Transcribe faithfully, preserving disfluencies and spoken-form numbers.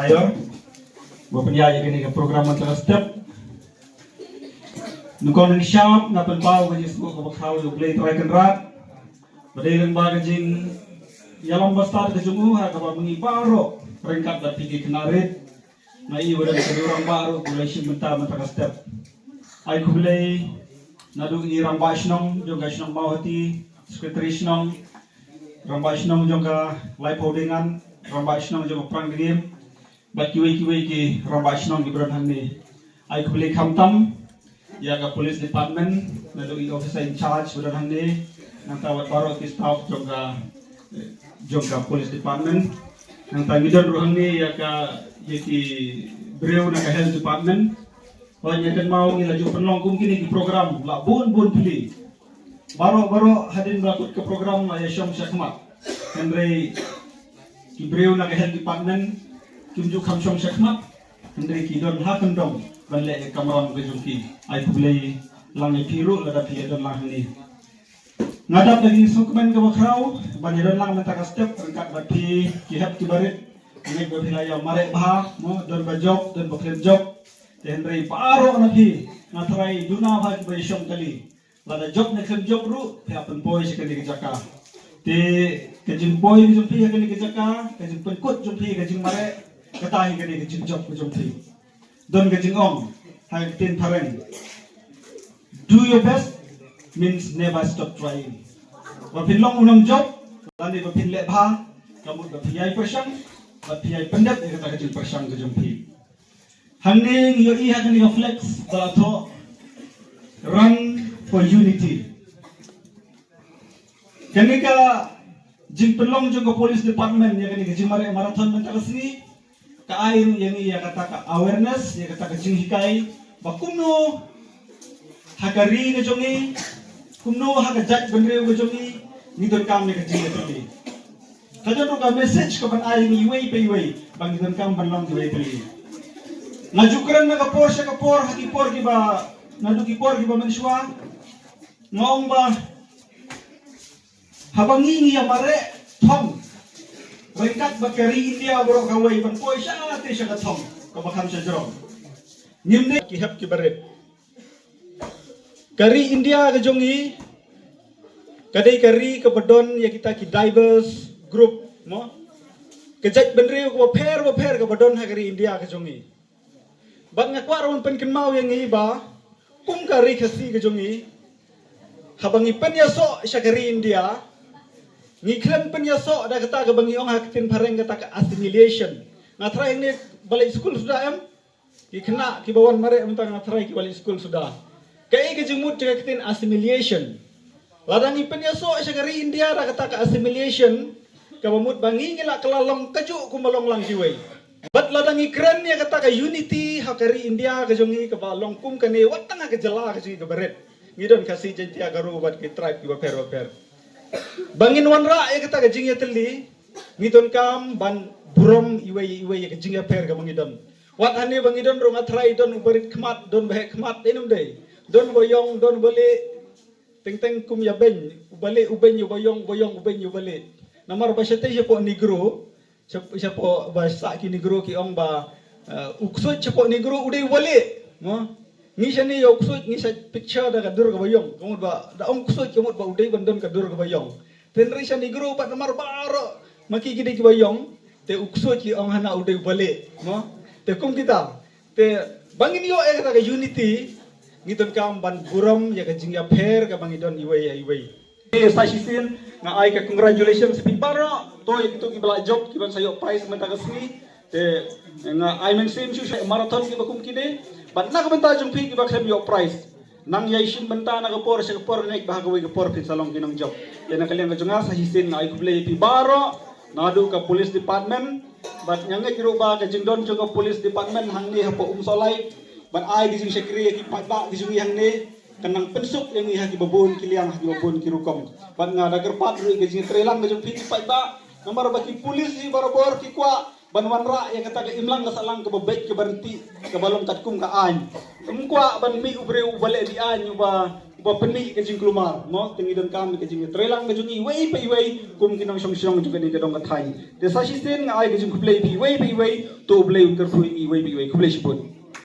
Ba pynïaid ïa kane ka program mynta ka step. Nyngkong nyngshap nga pynpaw ka jingsngewnguh kaba khraw ïa U Blei Trai Kynrad. Ba dei lyngba ka jingïalam bastad ka jong u ha kaba ma ngi baroh ryngkat bad phi ki khynnah rit. Nga i ba don ka dei u rangbah ruh ba u la shim bynta mynta ka step. Ai khublei naduh i rangbah shnong jong ka shnong Mawhati, secretary shnong, rangbah shnong jong ka Laiphaw Diengan, rangbah shnong jong ka Prangdengim, bad kiwei kiwei ki rangbah shnong kiba don hangne. Ai khublei khamtam ïa ka police department, naduh i officer in charge ba don hangne, nangta bad baroh ki staff jong ka, eh, jong ka police department. Nangta ngi don ruh hangne ïa ka, ïa ki briew na ka health department. Hooid, nga kynmaw ngi la ju pynlong kum kine ki program la bun bun pli. Baroh baroh hadien ba la kut ka program la ïa shong shakhmat. Hynrei ki briew na ka health department kim ju kham shong shakhmat. Hynrei ki don ha kyndong ban leh ka kamram ka jong ki. Ai khublei lang ïa phi ruh lada phi ïa don lang hangne. Nga dap da ki sngewkmen kaba khraw ban ïa don lang mynta ka step ryngkat bad phi ki hep ki barit. Ngeit ba phi la ïa mareh bha, mo, don ba jop, don ba khlem jop. Te hynrei baroh na phi nga tharai duna bha kiba ïa shong kali. Lada jop ne khlem jop ruh phi hap pynpoi sha kane ka jaka. Te ka jingpoi ka jong phi ha kane ka jaka, ka jingpynkut jong phi ka jingmareh, kata hi kane ka jingjop ka jong phi. Don ka jingong ha ka ktien phareng, do your best means never stop trying. Ba phin long u nongjop lane ba phin leh bha, ka mut ba phi ïai pyrshang, ba phi ïai pyndep ïa kata ka jingpyrshang ka jong phi. Hangne ngi ïohi ha kane ka flex ba la thoh, Run for Unity. Kane ka jingpynlong jong ka police department ïa kane ka jingmareh marathon mynta ka sngi ka ai ruh ïa ngi ïa kata ka awareness, ïa kata ka jinghikai ba kumno ha ka ri ka jong ngi, kumno ha ka jaitbynriew ka jong ngi, ngi donkam ïa ka jingïatylli. Ka don ruh ka message kaban ai ïa ngi iwei pa iwei ba ngi donkam ban long iwei pa iwei. Nga ju kren na ka por sha ka por ha ki por kiba, naduh ki por kiba mynshuwa. Nga ong ba haba ngi ngi ïa mareh thong ryngkat bad ka ri India baroh kawei ban poi sha te sha ka thong kaba kham shajrong. Ngim dei ki hep ki barit. Ka ri India ka jong ngi ka dei ka ri kaba don ïa kita ki diverse group, mo. Ka jaitbynriew kaba pher ba pher kaba don ha ka ri India ka jong ngi. Bad nga kwah ruh ban pynkynmaw ïa ngi ba kum ka ri Khasi ka jong ngi, haba ngi pynïasoh sha ka ri India, ngi khlem pynïasoh da kata kaba ngi ong ha ka ktien phareng kata ka assimilation. Nga tharai ngi ba leit skul suda em? Ki khynnah kiba wan mareh mynta nga tharai kiba leit skul suda. Kaei ka jingmut jong ka ktien assimilation? Lada ngi pynïasoh sha ka ri India da kata ka assimilation, kaba mut ba ngi ngi la kylla long kajuh kumba long lang kiwei. Bad lada ngi kren ïa kata ka unity ha ka ri India ka jong ngi kaba long kum kane wat tang ha ka jylla ka jong ngi kaba rit. Ngi don Khasi, Jaintia, Garo bad ki tribe kiba pher ba pher. Ba ngin wanrah ïa kata ka jingïatylli, ngi donkam ban burom iwei iwei ïa ka jingïapher kaba ngi don. Wat hangne ba ngi don ruh nga tharai don uba rit khmat, don uba heh khmat, dei ne ym dei? Don uba ïong, don uba lieh. Teng teng kum ïa beiñ, uba lieh u beiñ uba ïong, uba ïong u beiñ uba lieh. Namar ba shatei shapoh Negro, shap-, shapoh ba sah ki Negro ki ong ba, eh, u ksuid shapoh Negro u dei uba lieh. Mo? Ngi shane ïa u ksuid ngi sa picture da ka dur kaba ïong. Ka mut ba da ong ksuid ka mut ba u dei ban don ka dur kaba ïong. Te hynrei sha Negro bad namar baroh ma ki ki dei kiba ïong, te u ksuid ki ong hana u dei uba lieh. Mo? Te kum kita, te ba ngin ïoh ïa kata ka unity, ngi donkam ban burom ïa ka jingïapher kaba ngi don iwei ïa iwei. Te sa shisien nga ai ka congratulations phi baroh, to ïa kito kiba la jop kiban sa ïoh prize mynta ka sngi. Te nga ai mynsiem shuh sha marathon kiba kum kine, bad na ka bynta jong phi kiba khlem ïoh prize, nang ïai shim bynta na ka por sha ka por, ngeit ba ha kawei ka por phin sa long ki nongjop. Te na ka liang ka jong nga sa shisien nga ai khublei ïa phi baroh naduh ka police department, bad nga ngeit ruh ba ka jingdon jong ka police department hangne hapoh Umsohlait ban ai ka jingshakri ïa ki paidbah ka jong ngi hangne kan nang pynsuk ïa ngi ha kiba bun ki liang, ha kiba bun ki rukom. Bad nga da kyrpad ruh ïa ka jingtrei lang ka jong phi ki paidbah, namar ba ki police hi barabor ki kwah ban wanrah ïa kata ka imlang ka sahlang kaba beit kaba ryntih kaba long katkum ka aiñ. Ym kwah ban mih u briew uba leh be-aiñ, uba, Ba pynmih ka jingkulmar, mo, te ngi donkam ka jingtreilang ka jong ngi iwei pa iwei kum ki nongshong shnong jong kane ka dong ka thaiñ. Te sa shisien nga ai ka jingkhublei phi iwei pa iwei, to U Blei un kyrkhu ïa ngi iwei pa iwei. Khublei shibun.